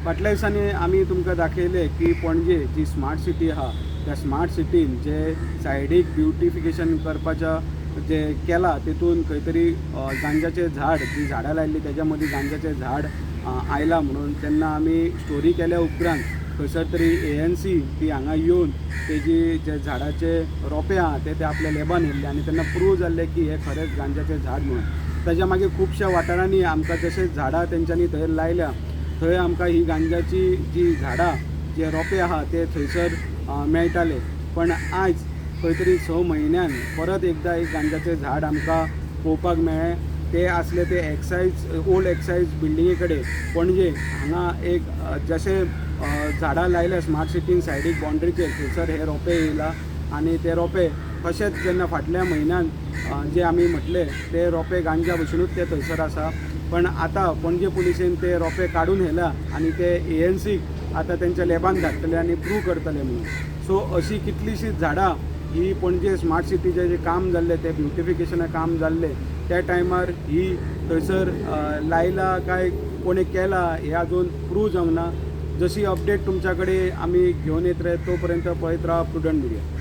फाटल्या दिसांनी आमी तुमकां दाखयलें की पणजे जी स्मार्ट सिटी आहा, त्या स्मार्ट सिटीन जे सायडीक ब्युटिफिकेशन करपाच्या जे केलां तेतून खंय तरी गांजाचें झाड, जी झाडां लायल्लीं तेज्या मदीं गांजाचें झाड आयलां म्हणून तेन्ना आमी स्टोरी केल्या उपरांत खंयसर तरी एएनसी ती हांगा येवन तेजी जे झाडाचे रोंपे आहा ते ते आपल्या लॅबान येयल्ले आनी तेन्ना प्रूव जाल्लें की हें खरेंच गांजाचें झाड म्हणून. ताज्या मागीर खुबश्या वाठारांनी आमकां जशें झाडां तेंच्यांनी थंय लायल्या थंय आमकां ही गांजाची जी झाडां जे रोंपे आहा ते थंयसर मेळटाले. पण आयज खंय तरी 6 म्हयन्यान परत एकदां एक गांजाचें झाड आमकां पळोवपाक मेळ्ळें. ते आसले ते एक्सायज, ओल्ड एक्सायज बिल्डिंगे कडेन पणजे हांगा एक जशें झाडां लायल्या स्मार्ट सिटीन सायडीक बाउंड्रीचेर थंयसर हे रोंपे येयला आनी ते रोंपे तशेंच जेन्ना फाटल्या म्हयन्यान जे आमी म्हटले ते रोंपे गांजा भशेनूच ते थंयसर आसा. पण आतां पणजे पुलिसेन ते रोंपे काडून व्हेला आनी ते एएनसीक आतां तेंच्या लॅबान धाडटले आनी प्रूव करतले म्हणून. सो अशी कितलींशींच झाडां ही पणजे स्मार्ट सिटीचें जें काम जाल्लें, तें ब्युटिफिकेशना काम जाल्लें त्या टायमार ही थंयसर लायला काय कोणें केला हें अजून प्रूव जावंक ना. जशी अपडेट तुमच्या कडेन आमी घेवन येत रावत तो पर्यंत पळयत रावा प्रुडंट मिडिया.